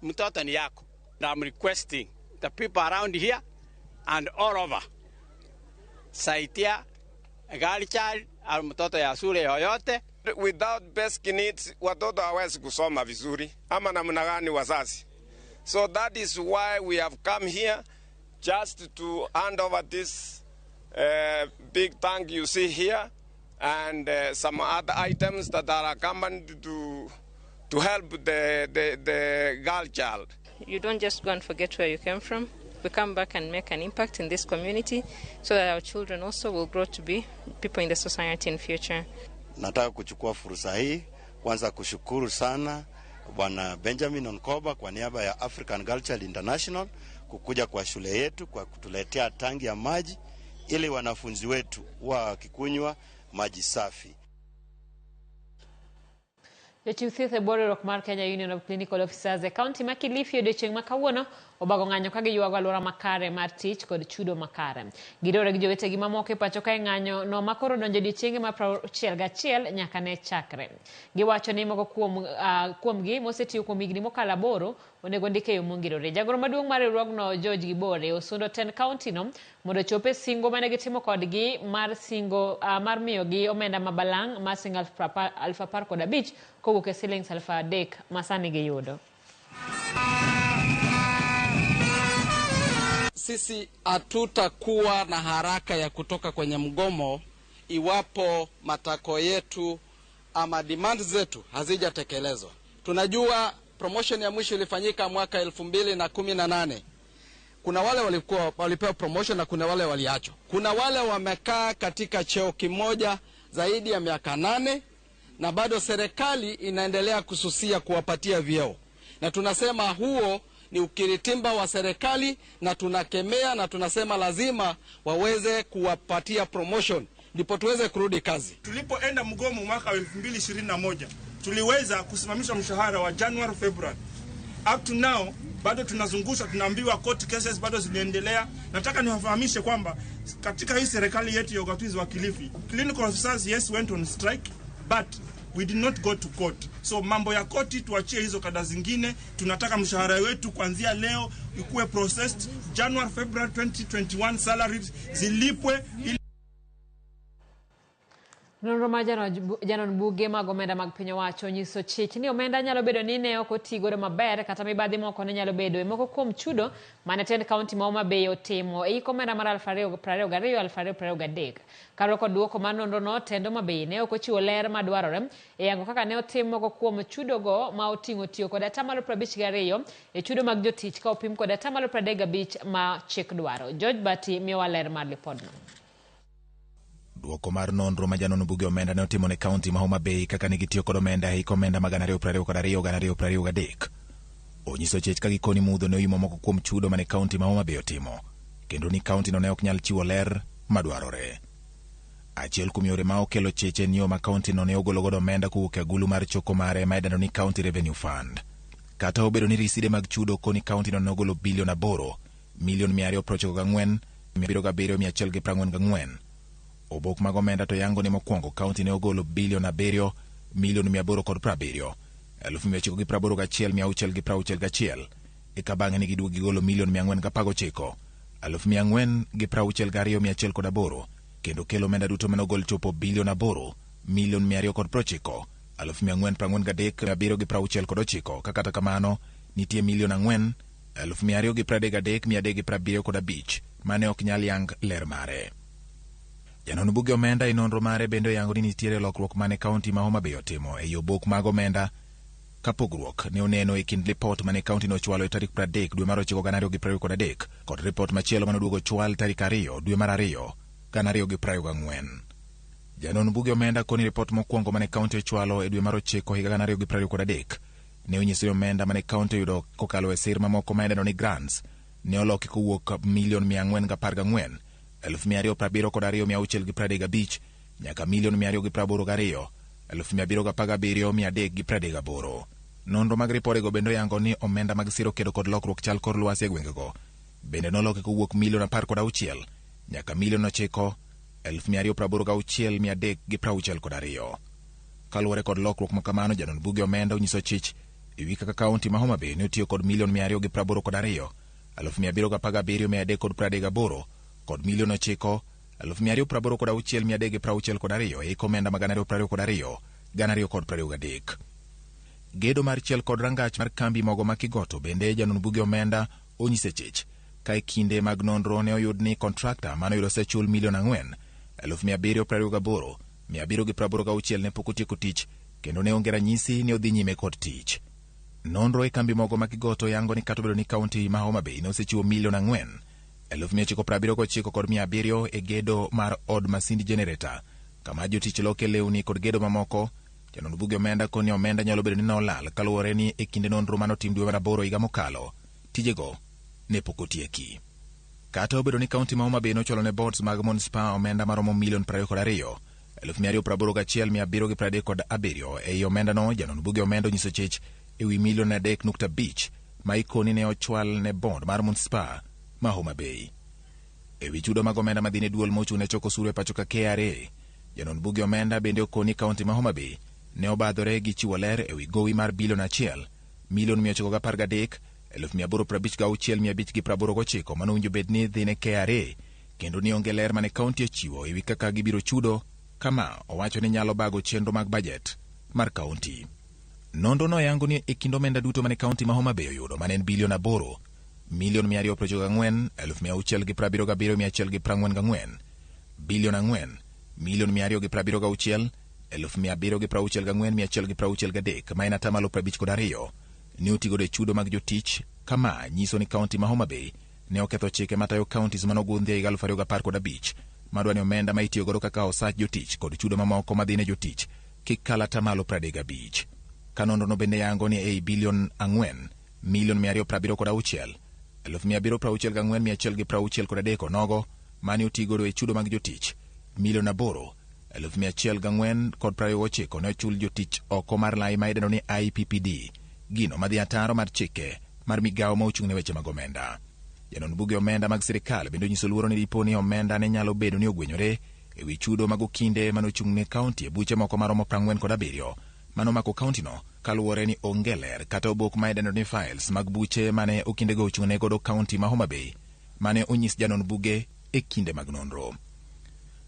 Mtoto ni yako. I'm requesting the people around here and all over. Saitia girl child au mtoto ya shule yoyote. Without basic needs watoto hawezi kusoma vizuri ama namna gani wazazi. So that is why we have come here just to hand over this big tank you see here and some other items that are accompanied to help the girl child. You don't just go and forget where you came from. We come back and make an impact in this community so that our children also will grow to be people in the society in future. Nataka kuchukua fursa hii kwanza kushukuru sana Bwana Benjamin Onkoba kwa niaba ya African Girl Child International kukuja kwa shule yetu kwa kutuletea tangi ya maji ili wanafunzi wetu wakikunywa maji safi. Jochiw thieth e bwo riwruok mar Kenya Union of Clinical Officers e kaunti ma Kilifi odiochieng' ma kawuono obago ng'anyo ka giywago alwora makare mar tich kod chudo makare. Giriwore gi jowetegi mamoko e pacho ka e ng'anyo no ma koro donjo odiochienge ma 61 nyaka ne chakre. Giwacho ni moko kuomgi mosetiyo kuom higni mokalo 8 onego ndik e yo mongirore. Jagoro maduong' mar riwruogno George Gibore osundo tend kaunti no mondo ochop e singo mane gitimo kodgi mar singo mar miyogi omenda ma balang' mar siling 15,000 kowuok e siling 3,000 ma sani giyudo. Sisi hatutakuwa na haraka ya kutoka kwenye mgomo iwapo matako yetu ama demand zetu hazijatekelezwa. Tunajua promotion ya mwisho ilifanyika mwaka 2018. Kuna wale walikuwa walipewa promotion na kuna wale waliachwa. Kuna wale wamekaa katika cheo kimoja zaidi ya miaka 8 na bado serikali inaendelea kususia kuwapatia vyeo, na tunasema huo ni ukiritimba wa serikali, na tunakemea na tunasema lazima waweze kuwapatia promotion ndipo tuweze kurudi kazi. Tulipoenda mgomo mwaka 2021 tuliweza kusimamisha mshahara wa January, February. Up to now bado tunazungushwa, tunaambiwa court cases bado zinaendelea. Nataka niwafahamishe kwamba katika hii serikali yetu ya ugatuzi wa Kilifi, clinical officers yes went on strike but we did not go to court. So mambo ya koti tuachie hizo kada zingine. Tunataka mshahara wetu kuanzia leo ikuwe processed January, February 2021 salaries zilipwe ili Nonro mar janon buge mag omenda mag piny owacho onyiso chich ni omenda nyalo bedo ni ne ok oti godo maber kata mibadhi moko ne nyalo bedo e moko kuom chudo mane tend kaunti ma Homa Bay otimo e hik omenda mar 2022-2023. Kaluwore kod duoko mar nonrono, tend Homa Bay ne ok ochiwo ler madwarore e yango kaka ne otim moko kuom chudogo ma oting'o tiyo kod 52% e chudo mag jotich ka opim kod 35% ma chik dwaro. George Bati miyowa ler mar lipodno. Duoko mar nonro ma janon buge omenda ne otimo ne kaunti ma Homa Bay kaka ne gitiyo kod omenda e hik omenda mag 2022-2023 onyiso chech ka gikoni mudho ne oimo moko kuom chudo mane kaunti ma Homa Bay otimo, kendo ni kaunti no ne ok nyal chiwo ler madwarore. Achiel kuom yore ma okelo chech en yo ma kaunti no ne ogolo godo omenda kowuok e agulu mar choko mare ma idendo ni County Revenue Fund. Kata obedo ni riside mag chudo koni kaunti no ne ogolo bilion 8 milion 294 774. Obok mag omenda to yango ni mokwongo kaunti ne ogolo bilion 7 milion 870 981 661, eka bang'e ne giduogo gigolo milion 419 462 108, kendo kelo omenda duto mane ogol chopo bilion 8 milion 290 443 769, ka kata kamano nitie milion 4 233 375 mane ok nyal yang ler mare. Janon buge omenda e nonro mare bende oyango ni nitiere lokruok mane kaunti ma Homa Bay otimo ei obok mag omenda ka pogruok ne oneno e kind lipot mane kaunti nochwalo e tarik 30 dwe mar 9 2023 kod ripot machielo mane oduogo chwal tarik 2 dwe mar 2 2024. Janon buge omenda koni ripot mokwongo mane kaunti ochwalo e dwe mar 9 higa 2023 ne onyiso ni omenda mane kaunti oyudo kokalo e sir mamoko ma idendo ni grants ne oloki kowuok milion 414 272 635 nyaka milion 282 717 338. Nonro mag ripodego bende oyango ni omenda mag siro kedo kod lokruok chal kor lwasi e gwengego bende noloki kowuok milion 16 nyaka milion 9 286 362. Kaluwore kod lokruok ma kamano, janon buge omenda onyiso chich ewi kaka kaunti ma Homa Bay ne otiyo kod milion 282 717 338 kod milion 9 286 362 e hik omenda mag 2022 2023. Gedo mar chiel kod rangach mar kambi mogo ma Kigoto bende janon buge omenda onyise chich ka e kinde mag nonro ne oyud ni kontrakta mane oyudo osechul milion 4 728 786 ne pok otieko tich kendo ne onge ranyisi ni odhi nyime kod tich. Nonro e kambi mogo ma Kigoto yango ni kata obedo ni kaunti ma Homa Bay ne osechiwo milion 4 979 kod 700 e gedo mar od masind generator kama jotich loke lewni kod gedo mamoko, janon buge omenda koni omenda nyalo bedo ni nolal kaluwore ni e kinde nonro manotim dwe mar 8 higa mokalo tijego ne pok otieki. Kata obedo ni kaunti ma Homa Bay nochwalo ne boards mag Municipal omenda maromo milion 22 281 737 ei omendano, janon buge omenda onyiso chich ewi milion 3.5 ma ikoni ne ochwal ne board mar Municipal ma Homa Bay. Ewi chudo mag omenda madhi ne duol mochung' ne choko osuru e pacho ka KRA, janon buge omenda bende okoni kaunti ma Homa Bay ne obadhore gi chiwo ler ewi gowi mar bilion 1 milion 913 856 589 manowinjo bed ni dhi ne KRA, kendo ni onge ler mane kaunti ochiwo ewi kaka gibiro chudo, kama owacho ni nyalo bago chenro mag bajet mar kaunti. Nonro no yango ni e kind omenda duto mane kaunti ma Homa Bay oyudo mane en bilion 8 milion 294 677 144, bilion 4 milion 276 764 163 ma en 52% ne otigodo e chudo mag jotich, kama nyiso ni kaunti ma Homa Bay Ne oketho chike matayo counties manogundhi e higa 2015 madwa ni omenda ma itiyo godo kaka osach jotich kod chudo mamoko madhi ne jotich kik kal atamalo 35. Ka nonrono bende yango ni ei bilion 4 milion 276 764,163 onogo mane otigodo e chudo mag jotich milion 8 104,29 ne ochul jotich oko mar lai ma idendo ni IPPD, gino madhi ataro mar chike mar migawo ma ochung' ne weche mag omenda. Janon buge omenda mag sirikal bende onyiso luoro ni dipo ni omenda ne nyalo bedo ni ogwenyore e wi chudo mag okinde mane ochung' ne kaunti e buche moko maromo 47 manomako kauntino kaluwore ni onge ler kata obok ma idendo ni files mag buche mane okindego ochung' ne godo kaunti ma Homa Bay mane onyis janon buge e kinde mag nonro.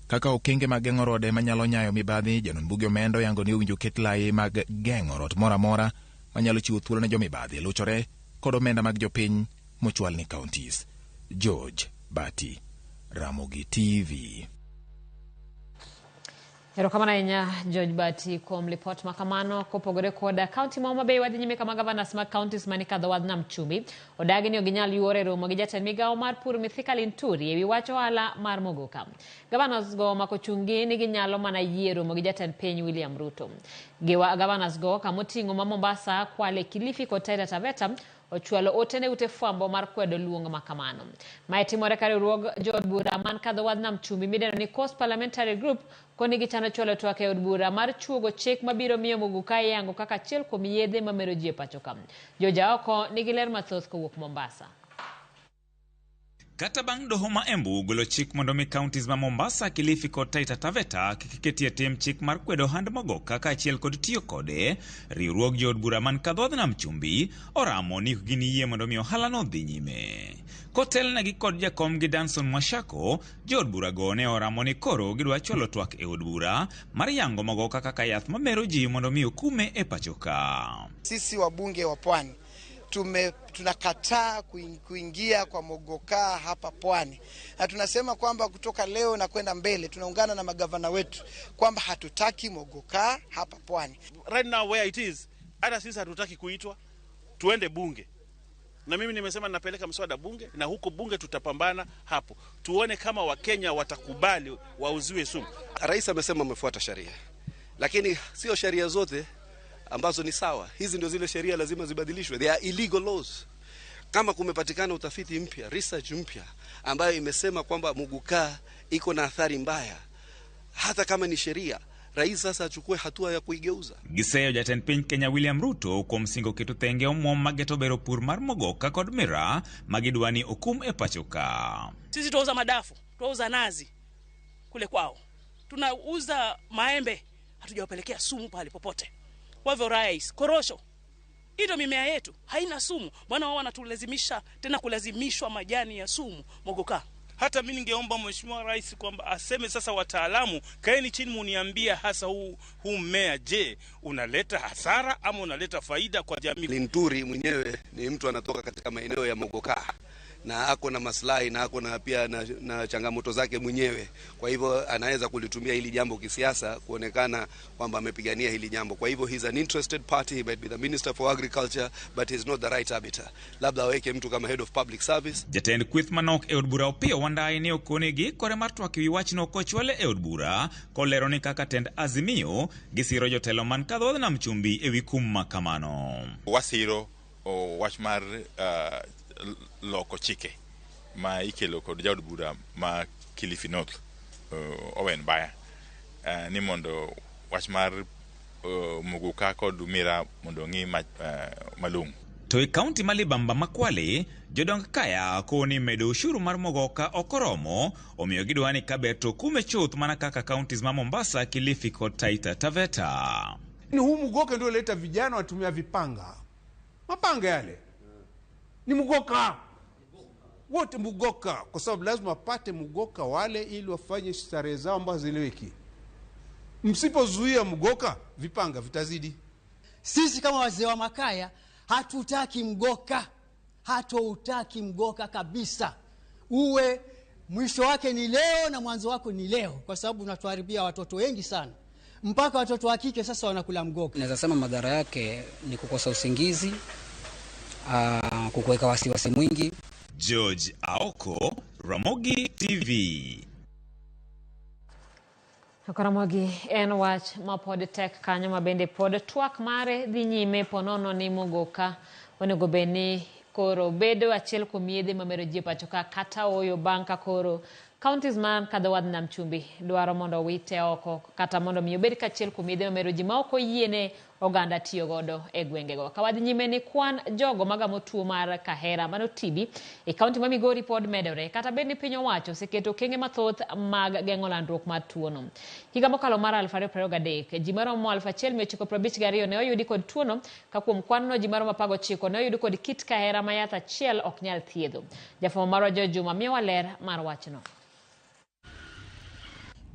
Kaka okenge mag geng'o rode manyalo nyayo mibadhi, janon buge omenda oyango ni owinjo ket lai mag geng'o rot moro amora manyalo chiwo thuolo ne jomibadhi luchore kod omenda mag jopiny mochwal ne counties. George Bati, Ramogi TV. Erokamano ahinya George Bati kuom lipot ma kamano. Kopogore kod kaunti ma Homa Bay, wadhi nyime kama governors mag counties mani kadho wadh nam chumbi odagi ni ok ginyal yuoro e romo gi jatend migawo mar pur Mithika Linturi ewi wach ohala mar mogoka. Governors go omako chunggi ni ginyalo mana yie romo gi jatend piny William Ruto. Giwa governors go kamoting'o ma Mombasa, Kwale, Kilifi kod Taita Taveta ochwalo ote ne ute fwambo mar kwedo luong ma kamano. Mae timore ka riwruog jood bura man kadho wadh nam chumbi midendo ni Coast Parliamentary Group koni gichano chwalo twak e od bura mar chuogo chik mabiro miyo muguka iyango kaka achiel kuom yedhe mamero ji e pacho ka. Jojaoko nigi ler mathoth kowuok Mombasa. Kata bang' doho ma Embu golo chik mondo mi counties ma Mombasa, Kilifi kod Taita Taveta kik ketie tim chik mar kwedo ohand mogoka kaachiel kod tiyo kode, riwruog jood bura man kadho nam chumbi oramo ni ok giniyie mondo mi ohalano odhi nyime. Kotelnegi kod jakomgi Danson Mwashako, jood burago ne oramo ni koro gidwa chwalo twak e od bura mar yango mogoka kaka yath mamero ji mondo mi okume e pacho ka. Sisi wabunge wa Pwani tunakataa kuingia kwa mogoka hapa Pwani, na tunasema kwamba kutoka leo na kwenda mbele tunaungana na magavana wetu kwamba hatutaki mogoka hapa Pwani. Right now where it is, hata sisi hatutaki kuitwa tuende bunge, na mimi nimesema napeleka mswada bunge, na huko bunge tutapambana hapo, tuone kama Wakenya watakubali wauziwe sumu. Rais amesema amefuata sheria, lakini sio sheria zote ambazo ni sawa. Hizi ndio zile sheria lazima zibadilishwe. They are illegal laws. Kama kumepatikana utafiti mpya, research mpya ambayo imesema kwamba muguka iko na athari mbaya, hata kama ni sheria, rais sasa achukue hatua ya kuigeuza. Giseyo jatend piny Kenya William Ruto kuom singo keto thenge omuom mageto bero pur mar mogoka kod miraa magidwa ni okum e pacho ka. Sisi tuauza madafu, tuauza nazi kule kwao, tunauza maembe, hatujawapelekea sumu pale popote. Kwa hivyo rais, korosho, ndio mimea yetu haina sumu. Bwana wao wanatulazimisha tena kulazimishwa majani ya sumu mogoka. Hata mimi ningeomba Mheshimiwa Rais kwamba aseme sasa, wataalamu kaeni chini muniambia hasa huu mmea, je, unaleta hasara ama unaleta faida kwa jamii? Linturi mwenyewe ni mtu anatoka katika maeneo ya mogoka na ako na maslahi na ako na pia na changamoto zake mwenyewe. Kwa hivyo anaweza kulitumia hili jambo kisiasa kuonekana kwamba amepigania hili jambo. Kwa hivyo he's an interested party, he might be the minister for agriculture but he's not the right arbiter. Labda aweke mtu kama head of public service. Jatend kweth manok e od bura Opiyo Wandayi ne okonegi kore mar twak ewi wachno kochwale e od bura kolero ni kaka tend Azimio gisiro jotelo man kadho nam chumbi ewi kum ma kamano. Wasiro wach mar loko chike ma ikelo kod jaod bura ma Kilifi North Owen Baya ni mondo wach mar muguka kod miraa mondo ng'i malong'o. To e kaunti ma Libamba ma Kwale, jodong kaya koni medo ushuru mar mogoka ok oromo, omiyo gidwa ni kaber to kume chuth mana kaka counties ma Mombasa, Kilifi kod Taita Taveta. Ni huu mugoka ndio leta vijana watumia vipanga, mapanga yale ni mugoka wote, mugoka, kwa sababu lazima wapate mugoka wale ili wafanye starehe zao ambazo zileweki. Msipozuia mugoka, vipanga vitazidi. Sisi kama wazee wa makaya hatutaki mgoka, hatoutaki mgoka kabisa. Uwe mwisho wake ni leo na mwanzo wako ni leo, kwa sababu unatuharibia watoto wengi sana. Mpaka watoto wa kike sasa wanakula mgoka. Naweza sema madhara yake ni kukosa usingizi, kukuweka wasiwasi mwingi. George Aoko, Ramogi TV. Ramogi en wach ma pod tek kanyo ma bende pod twak mare dhi nyime ponono ni mogoka onego bed ni koro bedo achiel kuom yedhe mamero ji e pacho ka kata ooyo bang' ka koro counties man kadho wadh nam chumbi dwaro mondo owite oko kata mondo mi obed kachiel kuom yedhe mamero ji ma ok oyiene oganda tiyo godo e gwengego. Ka wadhi nyime ni kwan jogo magamo tuo mar kahera mano TB e kaunti ma Migori pod medore kata bed ni piny owacho oseketo okenge mathoth mag geng'o landruok mar tuono. Higa mokalo mar 2023 ji maromo 1952 ne oyudi kod tuono ka kuom kwan no ji maromo 19 ne oyudi kod kit kahera ma yath achiel ok nyal thiedho. Jafwambo marwa George Juma miyowa ler mar wachno.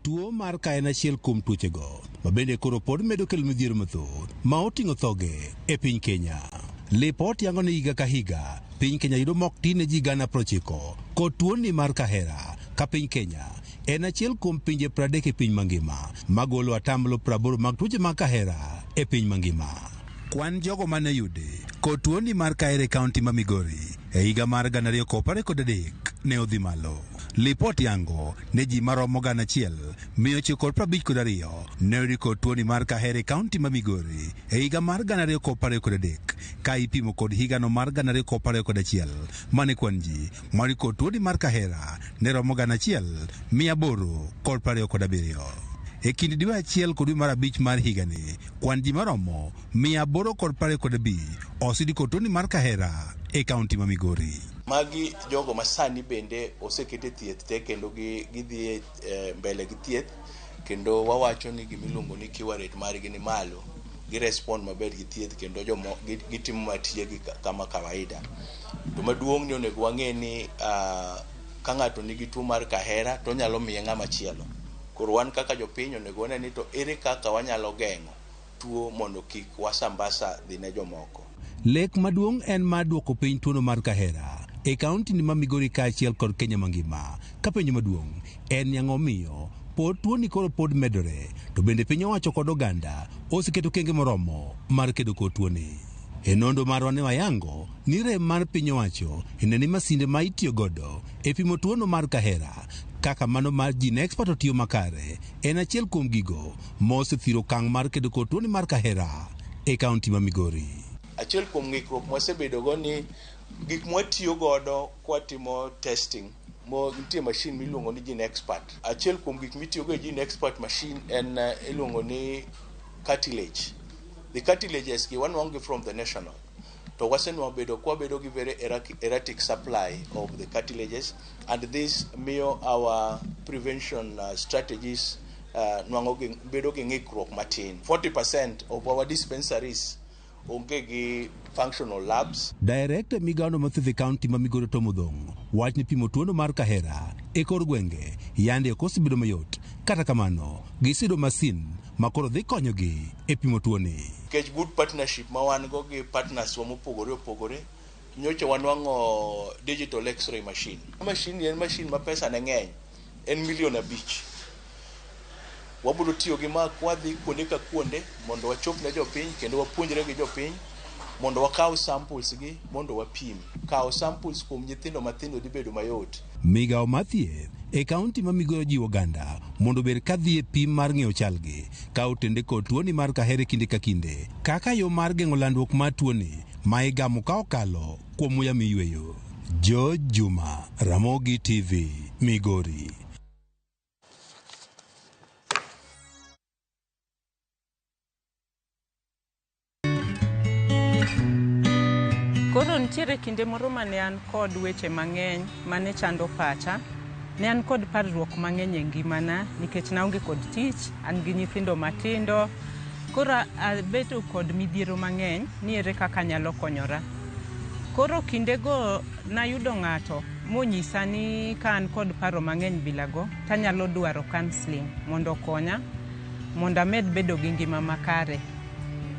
Tuo mar ka en achiel kuom tuochego ma bende koro pod medo kelo midhiero mathoth ma oting'o thoge e piny Kenya. Lipot yango ni higa ka higa piny Kenya yudo mok tin ne ji 90,000 kod tuoni mar kahera ka piny Kenya en achiel kuom pinje 30 e piny mangima magolo atamlo 80 mag tuoche mag kahera e piny mangima. Kwan jogo mane oyudi kod tuoni mar kahera e kaunti ma Migori e higa mar 2023 ne odhi malo. Lipot yango ne ji maromo 1,952 ne oyudi kod tuoni mar kahera e kaunti ma Migori e higa mar 2023 ka ipimo kod higano mar 2021 mane kwan ji moyudi kod tuoni mar kahera ne romo 1,827. E kind dwe achiel kod dwe mar abich mar higani, kwan ji maromo 825 oseyudi kod tuoni mar kahera e kaunti ma Migori. Magi jogo masani bende osekete thieth te kendo gidhi mbele gi thieth kendo wawacho ni gimiluongo ni cure rate margi ni malo, girespond maber gi thieth kendo gitimo matijegi kama kawaida. To maduong' ni onego wang'e ni ka ng'ato nigi tuo mar kahera to onyalo miye ng'ama chielo. Koro wan kaka jopiny onego wane ni to ere kaka wanyalo geng'o tuo mondo kik wasambasa dhi ne jomoko. Lek maduong' en mar duoko piny tuono mar kahera e kaunti ni ma Migori kaachiel kod Kenya mangima. Ka penjo maduong' en ni ang'o miyo pod tuoni koro pod medore to bende piny owacho kod oganda oseketo okenge moromo mar kedo kod tuoni. E nondo marwa ne wayango ni rem mar piny owacho en ni masinde ma itiyo godo e pimo tuono mar kahera kaka mano mar GeneXpert otiyo makare en achiel kuom gigo mosethiro okang' mar kedo kod tuoni mar kahera e kaunti ma Migori. Achiel kuom ng'ikruok mwasebedogo ni gik mwatiyo godo kwatimo testing nitie machine miluongo ni GeneXpert. Achiel kuom gik mitiyogo e GeneXpert machine en iluongo ni cartilage. The cartilages gi wanwang'o gi from the national. To wasenwang'o bedo kwabedo gi very erratic supply of the cartilages, and this miyo our prevention strategies nwang'o gi bedo gi ng'ikruok matin. 40% of our dispensaries onge gi functional labs. Director migawono mar thieth e kaunti ma Migori Tom Odhong' wach ni pimo tuono mar kahera e kor gwenge yande ok osebedo mayot. Kata kamano, giseyudo masin ma koro dhi konyogi e pimo tuoni. Nikech good partnership ma wan go gi partners wa mopogore opogore, nyocha wanwang'o digital x-ray machine. Machine ni en machine ma pesa ne ng'eny, en 5 milion. Wabiro tiyo gi ma kwadhi kuonde ka kuonde mondo wachop ne jopiny kendo wapuonjre gi jopiny mondo wakaw samples gi mondo wapim. Kawo samples kuom nyithindo mathindo dhi bedo mayot. Migawo mar thieth e kaunti ma Migori jiwo oganda mondo obed ka dhi e pim mar ng'eyo chalgi ka otende kod tuoni mar kahera kinde ka kinde kaka yo mar geng'o landruok mar tuoni ma igamo ka okalo kuom muya miyweyo. George Juma, Ramogi TV, Migori. Koro nitiere kinde moro mane an kod weche mang'eny mane chando pacha. Ne an kod parruok mang'eny e ngimana nikech naonge kod tich, an gi nyithindo matindo. Koro abedo kod midhiero mang'eny ni ere kaka anyalo konyora. Koro kindego nayudo ng'ato monyisa ni ka an kod paro mang'eny bilago tanyalo dwaro counseling mondo okonya mondo amed bedo gi ngima makare.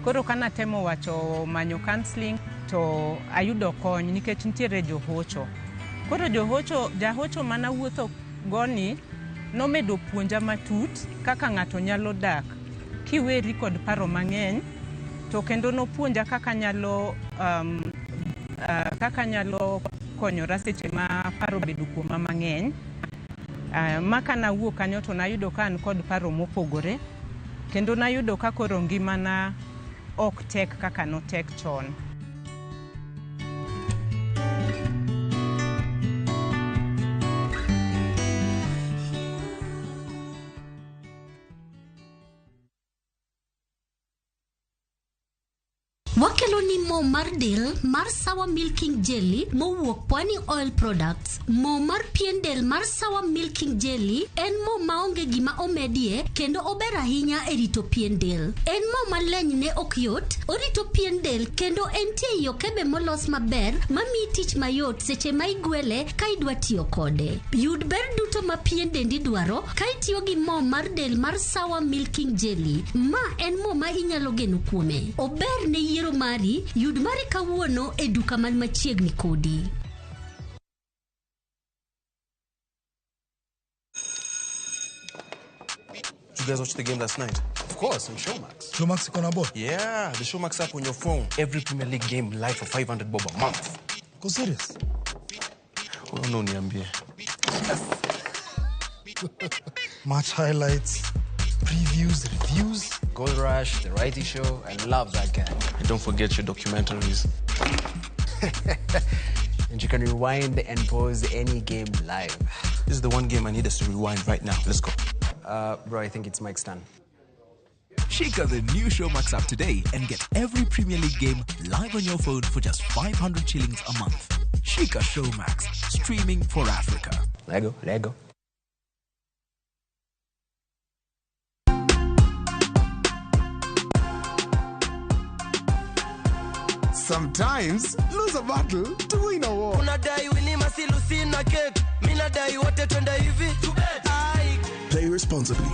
Koro kanatemo wacho manyo counseling to ayudo kony nikech nitiere johocho. Koro jahocho manawuotho goni nomedo puonja matut kaka ng'ato nyalo dak kiweri kod paro mang'eny, to kendo nopuonja kaka nyalo konyora seche ma paro obedo kuoma mang'eny. Ma kanawuok kanyo to nayudo ka an kod paro mopogore kendo nayudo ka koro ngimana ok tek kaka notek chon. Wakelo ni mo mar del mar Sawa Milking Jelly mowuok Pwani Oil Products. Mo mar pien del mar Sawa Milking Jelly en mo maonge gima omedie kendo ober ahinya e rito pien del. En mo maleny ne ok yot, orito pien del kendo entie ei okebe molos maber mamiyi tich mayot seche ma igwele ka idwa tiyo kode. Yud ber duto ma pien dendi dwaro ka itiyo gi mo mar del mar Sawa Milking Jelly. Ma en mo ma inyalo geno kuome. Ober ne yiero mari, yud mari kawuono e duka man machiegni kodi. Did you guys watch the game last night? Of course, on Showmax. Showmax iko na ball? Yeah, the Showmax app on your phone. Every Premier League game live for 500 bob a month. Uko serious? Oh, no, niambie. Match highlights, previews, reviews. Gold Rush, The Righty Show. I love that guy. And don't forget your documentaries. And you can rewind and pause any game live. This is the one game I need us to rewind right now. Let's go. Bro, I think it's Mike's turn. Shika the new Showmax app today and get every Premier League game live on your phone for just 500 shillings a month. Shika Showmax, streaming for Africa. Lego, Lego. Sometimes lose a battle to win a war. Unadai winima si Lucy na cake. Mimi nadai wote twende hivi. Ai. Play responsibly.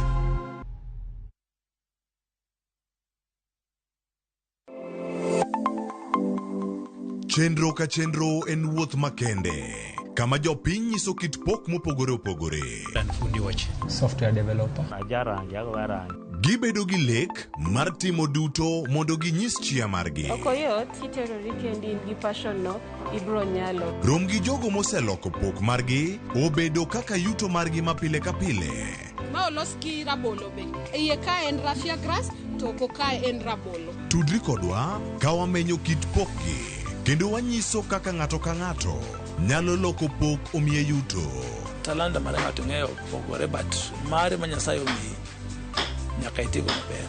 Chenro ka chenro en wuoth makende kama jopiny nyiso kit pok mopogore opogore. Fundi weche. Software developer. Gibedo gi lek mar timo duto mondo ginyis chia margi. Ok oyot kiterori kendi in gi passion no, ibro nyalo. Rom gi jogo moseloko pok margi obedo kaka yuto margi ma pile ka pile. Ma olos gi rabolo be. Iye ka en raffia grass to oko ka en rabolo. Tudri kodwa ka wamenyo kit pokgi kendo wanyiso kaka ng'ato ka ng'ato nyalo loko pok omiye yuto. Talanta mar ng'ato ng'eyo opogore but mare ma Nyasaye omiyi nyaka itigo maber.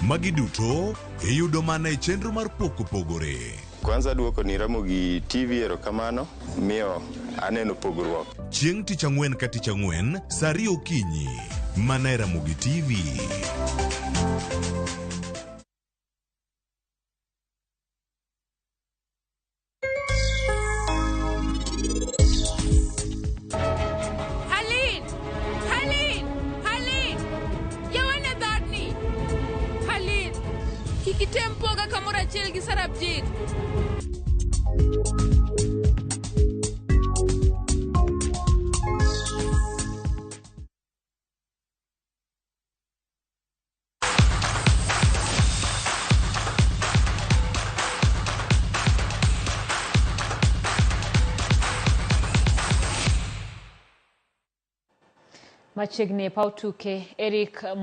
Magi duto iyudo mana e chenro mar pok opogore. Kwanza duoko ni Ramogi TV erokamano miyo aneno pogruok. Chieng' tich ang'wen ka tich ang'wen saa ariyo okinyi mana e Ramogi TV. Haleen! Haleen! Haleen! Yawane dhodni! Haleen! Kik item poga kamoro achiel gi Sarabjit. Machiegni e paw tuke, Eric.